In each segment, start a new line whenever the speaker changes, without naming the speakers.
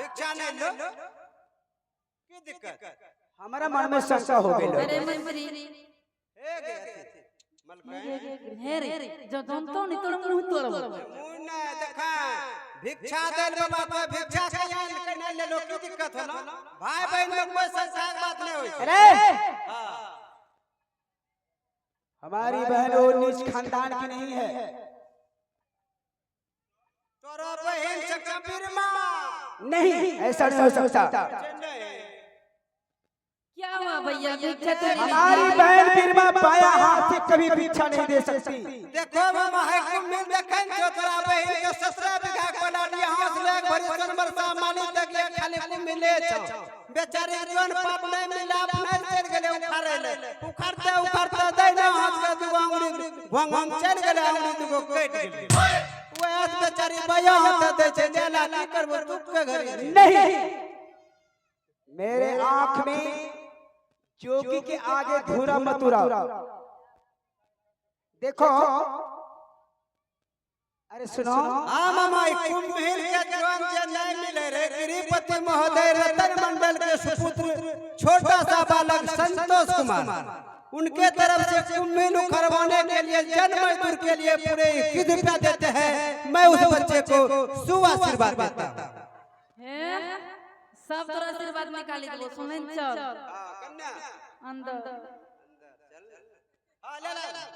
भिक्षा नहीं लो की दिक्कत?
हमारा मन में शंका हो गई।
अरे मंत्री।
हे गे अथी, मलकाइन।
हे रे, जो जनतो नहीं तोर मुंह तोड़बो।
मुंह नहीं देखा, भिक्षा देल बाबा तो भिक्षा के आन के नहीं ले लो, की दिक्कत होलो? भाई बहन में कोई संसार के बात नहीं होई।
अरे
हाँ।
हमारी बहन वो नीच खानदान की नहीं है।
तोरो बहन से कबीर माँ।
नहीं, ऐसा नहीं हो सकता।
नहीं।
क्या हुआ भैया, भिक्षा तो
हमारी बहन बिरमा बाया हाथ से कभी भिक्षा नहीं दे सकती।
देखो मामा है कुम्भी देखन जो तोरा बहन के 17 बीघा बना दिया, हाथ ले भरी सोनबरसा माली तक ले खाली कुम्भी ले छौ। बेचारी जोन पाप नहीं मिला, अपने चल गेले उखाड़े ले, उखाड़ते उखाड़ते दैना हाथ के दुगो अंगुली भंग भंग चल गेले, अंगुली दुगो कट गेले। वह बेचारी बाया हाथ दे छै, लेला की करबो दुख के घड़ी।
नहीं, मेरे आंख में जोगी के आगे धूरा मत उड़ाओ। देखो, अरे सुनो।
हाँ मामा, ई कुंभीर के जोन जे नहीं मिले रे, गिरिपति महोदय रतन मंडल के सुपुत्र छोटा सा बालक संतोष कुमार, उनके तरफ से कुंभीर उखड़वाने के लिए जन मजदूर के लिए पूरे 21 रुपया देते हैं। मैं उस बच्चे को सुआशीर्वाद आशीर्वाद देता हूँ।
हे, सब तोरा आशीर्वाद निकाली देबो, सुनन चल अंदर।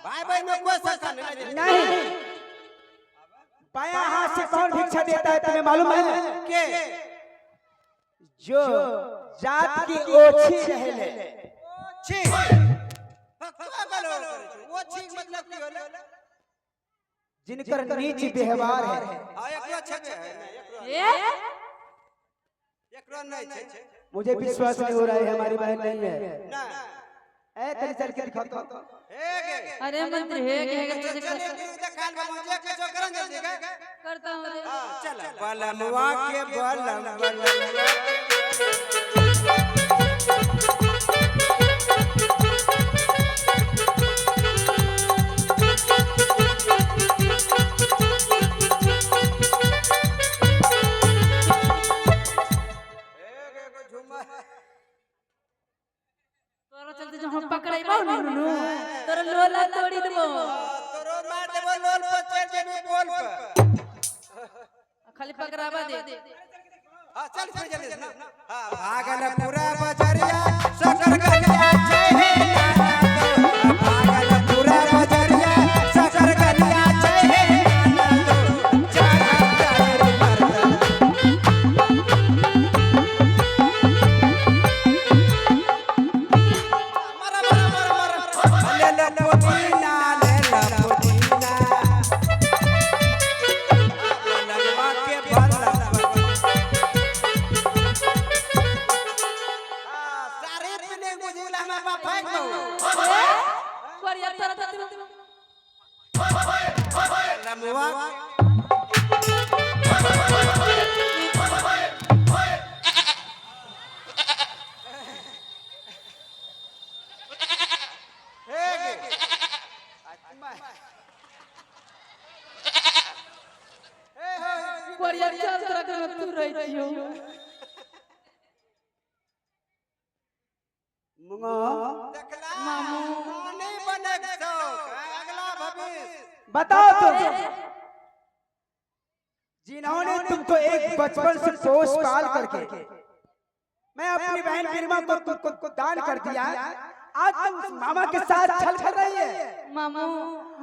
भाई बहन में कोई संस्कार नहीं।
नहीं, बाया हाथ से कौन भिक्षा देता है तुम्हें मालूम है?
के?
जो जात की ओछी रहल है।
छी, वो छी मतलब की होले?
जिनकर नीच व्यवहार है।
हाँ, एकरो छेबे है, एकरो।
ए।
एकरो नहीं छै।
मुझे विश्वास नहीं हो रहा है, हमारी बहन नहीं है।
ना।
ए तनी चल के दिखाओ तो।
हे गे।
अरे मंत्री, हे गे, हे गे, तुझे
चले गुरु देखाल बाबू जे के जो करन जल्दी गे।
करता हूँ रे।
हां चल, बलमवा के बलम बलमवा। ए गे गो झुमा।
तोरा चलते जो हम पकड़ाइबो नी नुनू, तोरा लोला तोड़ी देबो।
तोरो मार देबो लोल पर, चल जेबी पोल पर।
खाली पकड़ावा दे।
हाँ चल फिर जल्दी से ना। हाँ, भागलपुरा बजरिया सकर गलिया जय हे नाना दो। भागलपुरा बजरिया सकर गलिया जय हे नाना दो। चारा चार मर्दा। मरा मरा मरा मरा। ले ले पुदीना, ले ले पुदीना। बलवा के बलवा। सारे पिने बुझिला हमरा बाप फेंक दो।
कोरिया तोरा तो
लमुआ। हे गे। हे हे।
कोरिया चल, तोरा घर में तू रहै छियो।
मुंगा।
देखला नहीं बने शौक अगला भविष्य।
बताओ तुम, जिन्होंने तुमको एक बचपन से पोस पाल करके मैं अपनी बहन बिरमा को तुमको दान कर दिया, आज तुम उस मामा के साथ छल कर रही है।
मामू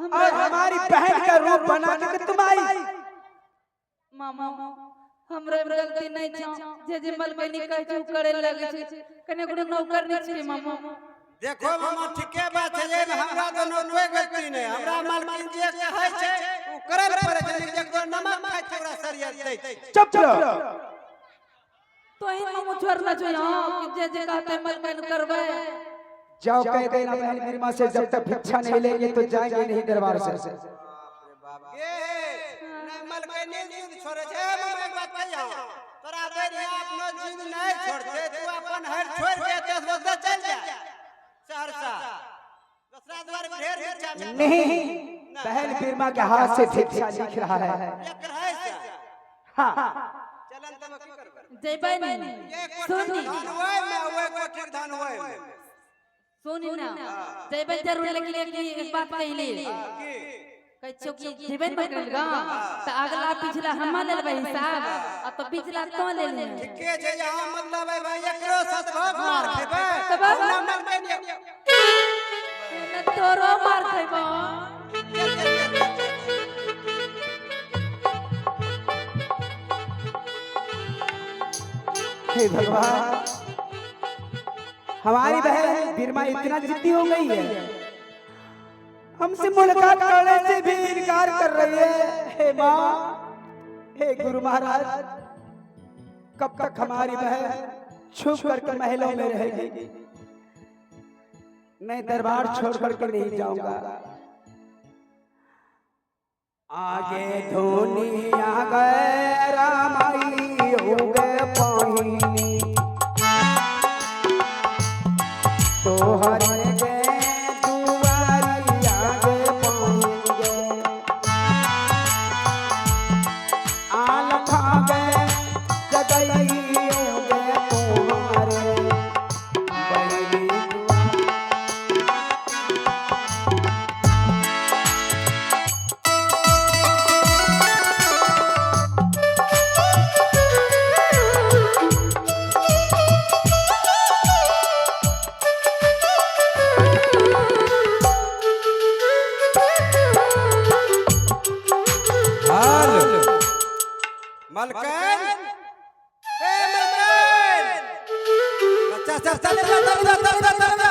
और हमारी बहन का रूप बना के तुम आई।
मामू, हमरा में गलती नहीं छौ, जे जे मलकनी कहै छै उ करे लगै छै, कने कोनो नौकर नहीं छै मामू।
देखो मामा, ठीके बात छै जे हमरा दोनों कोई गलती नहीं, हमरा मालकिन जे कहै छै उ करे पड़े छै, लेकिन जकरो नमक खाय छै ओकरा सरियत दै छै।
चुप रहो।
तो ही मामू छोड़ना चाहिए, हाँ, कि जे जे कहते मलकन करबै।
जाओ, कह देना बहन बिरमा से, जब तक भिक्षा नहीं लेंगे तो जाएंगे नहीं दरबार से।
बाप रे बाप, गे नहीं मलकनी जिद छोड़े छै। मामा, एक बात कहिया, तोरा बेरिया अपनो जिद नहीं छोड़ते, तू अपन हर छोड़ के 10 बजे चल जा सहरसा, दूसरा द्वार ढेर भिक्षा मिलतौ।
नहीं, बहन बिरमा के हाथ से भिक्षा लिख रहा है।
एक है से।
हाँ।
चलन तब की करबै?
जेबै नहीं।
एक कोठरी
सुनी।
धान होय में, ओए कोठरी धान होय में।
सुनी ना, जेबै जरूर, लेकिन एक बात कहली।
की?
कहै छियौ कि जेबै ने मलकाइन गाँव तऽ अगला पिछला हम्मा लेबै हिसाब आ तो पिछला तो ले लिहे।
ठीके छै, यहाँ मतलब है भाई एकरो सतभोग मार खेबै।
तब?
ना मलकन।
एने तोरो मार खैबो।
चल चल चल।
हे भगवान, हमारी बहन बिरमा इतना जिद्दी हो गई है, हमसे मुलाकात करने से भी इनकार कर रही है। हे माँ, हे गुरु महाराज, कब तक हमारी बहन छुप करके महलों में रहेगी? मैं दरबार छोड़ करके नहीं जाऊंगा। आगे दुनिया गए रामाई हो गए पाहिनी, तोहरे गे दुआरी आगे पहुंच गए, आल खागे जगई हो गए तुम्हारे बहिनी दुआरी।
हाल मलकन, ए मलकन, बच्चा सब चले चल चल चल चल चल,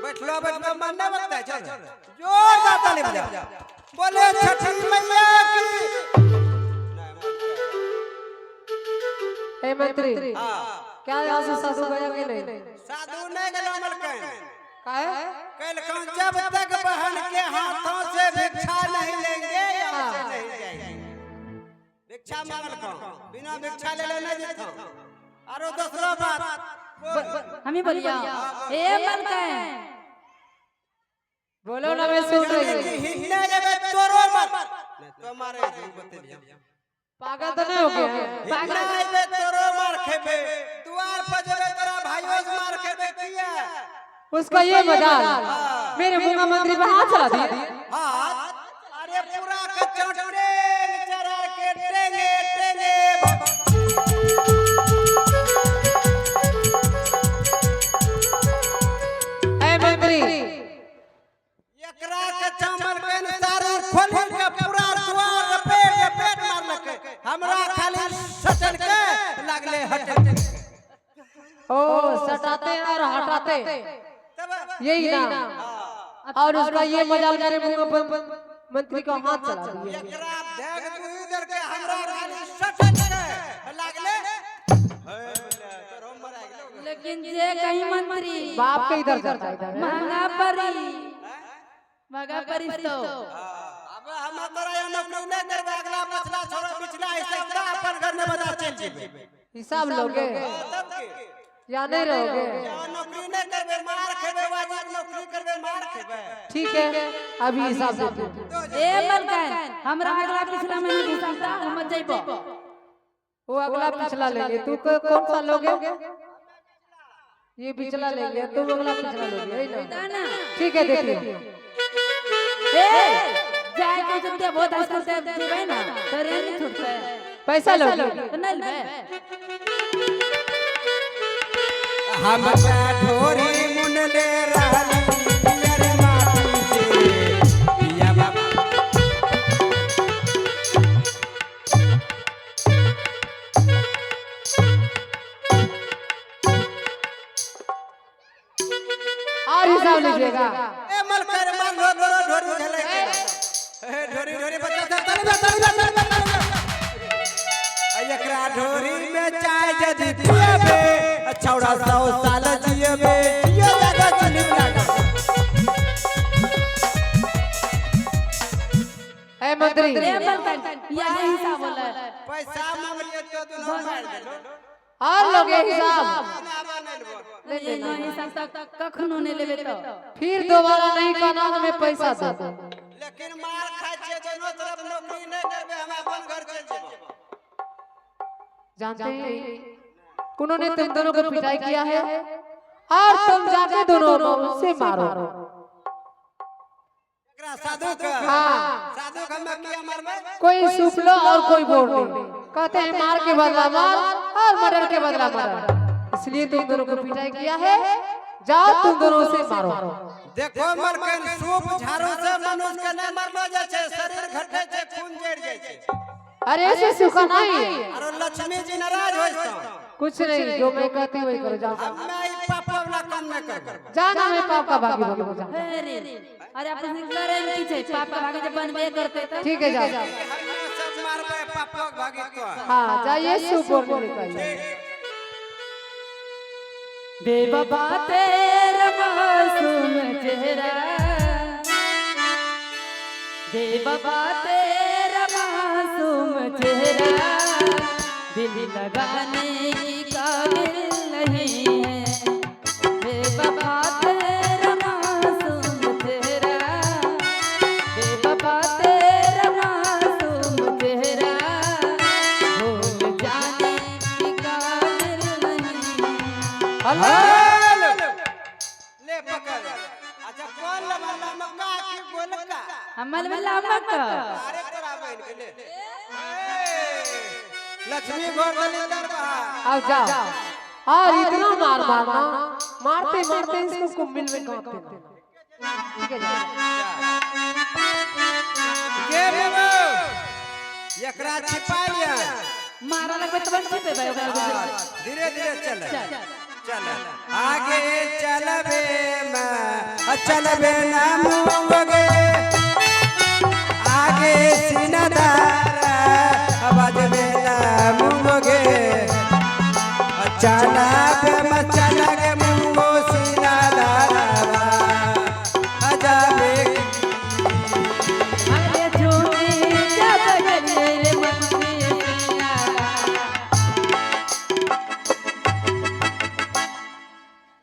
बैठलो बैठलो, मन नहीं लगता है। चल, जोरदार ताली बजा, बोले छठी मैया की।
हे मंत्री।
हाँ।
क्या यहाँ से साधु गया कि नहीं?
साधु नहीं गलो मलकन।
काहे?
कल कहूं, जब तक बहन के हाथों से भिक्षा नहीं लेंगे, यहाँ से नहीं जाएंगे। भिक्षा मांगल कहूं, बिना भिक्षा ले ले नहीं देता। आरो दूसरा बात बोल।
हमी बोलिया, ए मलकाइन।
बोलो ना, मैं सुन रही हूँ।
हिन्ने जबे तोरो मर नहीं तो मारे बतेलिया।
पागल तो नहीं हो गया?
हिन्ने जबे तोरो मार खेबे, द्वार पर जबे तोरा भाइयों से मार खेबे। किया?
उसका ये मजाल, मेरे मुंगा मंत्री पर हाथ चला दिए।
हाथ? अरे पूरा कच्चा टेंग चरा के टेंगे टेंगे।
ए मंत्री।
एकरा के चामल के सारी खोली के पूरा द्वार लपेट लपेट मारलक, हमरा खाली सटल के लागले हटे।
ओ, सटाते हैं और हटाते।
तब?
यही ना? और उसका ये मजाल, मेरे मुंह पर मंत्री का हाथ चला दिए।
एकरा देख तू इधर के, हमरा खाली सटल के लागले हे तोरो मरा गेलो।
लेकिन जे कहीं मंत्री,
बाप के इधर जाता इधर है।
महंगा परी, महंगा परी तो।
अब हम तोरा यहाँ नौकरी नहीं करबे, अगला पछला छोड़ो, पिछला हिसाब दा, अपन घर में बता चल जेबे।
हिसाब लोगे?
तब के?
या नहीं रहोगे?
यहाँ नौकरी नहीं करबे मार खेबे, वाजिब नौकरी करबे मार खेबे।
ठीक है, अभी हिसाब देते हैं।
ए मलकाइन, हमरा अगला पिछला महीना के हिसाब दा, हम जइबो।
वो अगला पिछला लेंगे, तू कौन सा लोगे? ये पिछला लेंगे, तुम अगला पिछला लोगे, यही ना?
दा ना।
ठीक है, देखिए।
ए जाय के जते बहुत आजकल ते जेबै ना तो रेन छूटते।
पैसा लोगे?
तो नहीं लेबै।
हम ढोरी मुन ले रहली पियर माटी से पिया बाबा।
और हिसाब लीजिएगा।
ए मलकर मान लो तोरो ढोरी झले के, ए ढोरी ढोरी, बच्चा सब ताली बजा, ताली बजा, ताली बजा, ताली बजा। आ एकरा ढोरी में चाय जदी पियबे, छौड़ा 100 साल जियबे, जियो दादा चुनी लागा।
ए मंत्री।
ए मलकाइन, यही हिसाब होला।
पैसा मांगलिए तो दुनो मार देलो।
और लोगे हिसाब?
ना, आबा नहीं लेबो।
ये हिसाब तक कखनो नहीं लेबे तो।
फिर दोबारा नहीं कहना, हमें पैसा दो।
लेकिन मार खाइ छियै दोनों तरफ, नौकरी नहीं करबे, हम अपन घर चल जेबो।
जानते हैं उन्होंने तुम दोनों को पिटाई किया है और तुम जाके दोनों को उनसे मारो।
एकरा साधु के?
हाँ।
साधु के हमे किया मारबै?
कोई सूप लो और कोई बोल नहीं। कहते हैं मार के बदला मार और मर्डर के बदला मर्डर, इसलिए तुम दोनों को पिटाई किया है। जाओ तुम दोनों से मारो।
देखो मलकन, सूप झाड़ू से मनुष्य के नहीं मारलो जाइ छै, शरीर घटे छै, खून जरि जाइ छै।
अरे ऐसे सूखा नहीं है।
आरो लक्ष्मी जी नाराज होइ छै।
कुछ नहीं, जो मैं कहती हूँ वही करो, जाओ।
हमे ई पाप वाला काम नहि करबै।
जाना, मैं पाप का भागी बनूं, जाओ।
अरे अरे, अपन करे की छै? पाप का भागे जे बनबे करते त।
ठीक है, जाओ।
हमे सब मारबै पापक भागी तो।
हाँ, जाइए, सूप और निकालिए।
बेवफा तेरा मासूम चेहरा, बेवफा तेरा मासूम चेहरा, दिल लगाने की काबिल नहीं है। बेवफा तेरा मासूम चेहरा, बेवफा तेरा मासूम चेहरा, भूल जाने की काबिल नहीं है।
ले पकड़। अच्छा, कौन लबा, लमका की गोलका?
हमल में लामक।
अरे तोरा बहन के ले। ए, लक्ष्मी घोर दलिंदर बहा।
अब जाओ और इतना मार मारना, मारते मारते इसको कुम्बिल में काट देना। ठीक है, जाओ।
गे बाबू, एकरा छिपा लिया।
मारा लगबे तब छिपेबै ओकरा।
धीरे धीरे चल चल, आगे चलबे मैं चलबे ना मुंगे, आगे सीनादार बजबे ना मुंगे, चलबे मैं चलगे मुंगो सीनादार अजबे।
अरे झूठी जब गले रे मंत्री सियारा।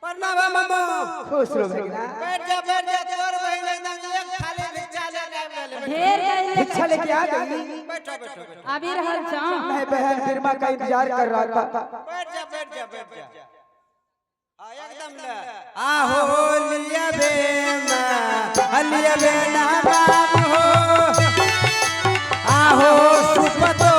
प्रणाम मामू।
खुश रहो भगना।
बैठ जा बैठ जा, तोर बहिन एकदम एक थाली भिक्षा लेके आबि गेलै।
ढेर कहले।
भिक्षा लेके आ गई?
बैठो बैठो बैठो।
आबि रहल छौ।
मैं बहन बिरमा का इंतजार कर रहा था।
बैठ जा बैठ जा बैठ जा। हाँ, एकदम ले आहो लिया बे मैं लिया बे ना बाप हो, आहो सुपतो।